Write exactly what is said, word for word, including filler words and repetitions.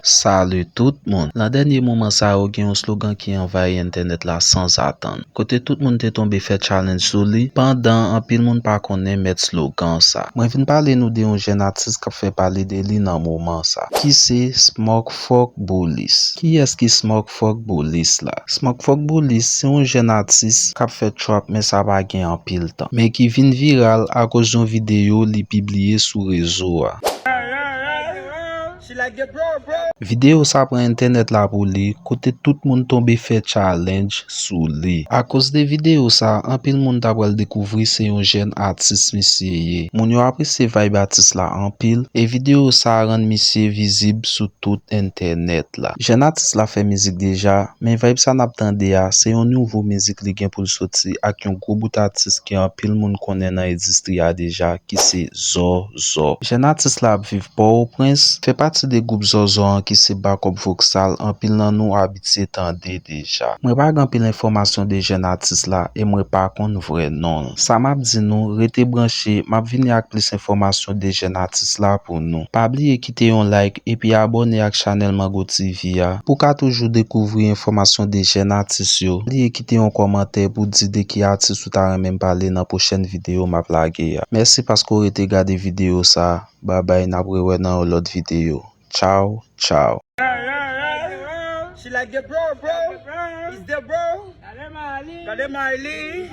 Salut tout moun. Lan dènye moman sa yo, gen yon slogan ki anvayi entènèt la sanzatann. Kote tout moun te tonbe fè challenge sou li, pandan anpil moun pa konnen mèt slogan sa. Mwen vin pale nou de yon jèn atis k ap fè pale de li nan moman sa, ki se Smoke Fuck Bullis. Kiyès ki Smoke Fuck Bullis la? Smoke Fuck Bullis se yon jèn atis k ap fè trap, men sa pa gen anpil tan, men ki vin viral akoz yon videyo li pibliye sou rezo a. Videyo sa pran entènèt la pou li, kote tout moun tonbe fè challenge sou li. Akoz de videyo sa, anpil moun ta pral dekouvri se yon jèn atis misye ye. Moun yo apresye vibe atis la anpil, e videyo sa rann misye vizib sou tout entènèt la. Jèn atis la fè mizik deja, men vibe sa n ap tande a, se yon nouvo mizik li gen pou l soti ak yon gwo bout atis ke anpil moun konnen nan endistri a deja, ki se Zòzò. Jèn atis la ap viv Pòtoprens, fè pati de gwoup Zòzò an ki se Backup Vocal, anpil nan nou abitye tande deja. Mwen pa gen anpil enfòmasyon de jèn atis la e mwen pa konn vrè non l. Sa m ap di nou, rete branche, m ap vini ak plis enfòmasyon de jèn atis la pou nou. Pa bliye kite yon like epi abòne ak chanèl Mango T V a pou w ka toujou dekouvri enfòmasyon de jèn atis yo. Pa bliye kite yon kòmantè pou di de ki atis ou ta renmen m pale nan pwochèn videyo m ap lage a. Mèsi paske w rete gade videyo sa. Babay, n ap rewè nan yon lòt videyo. Tchaw, tchaw. She like the bro, bro. It's the bro. Gade Miley.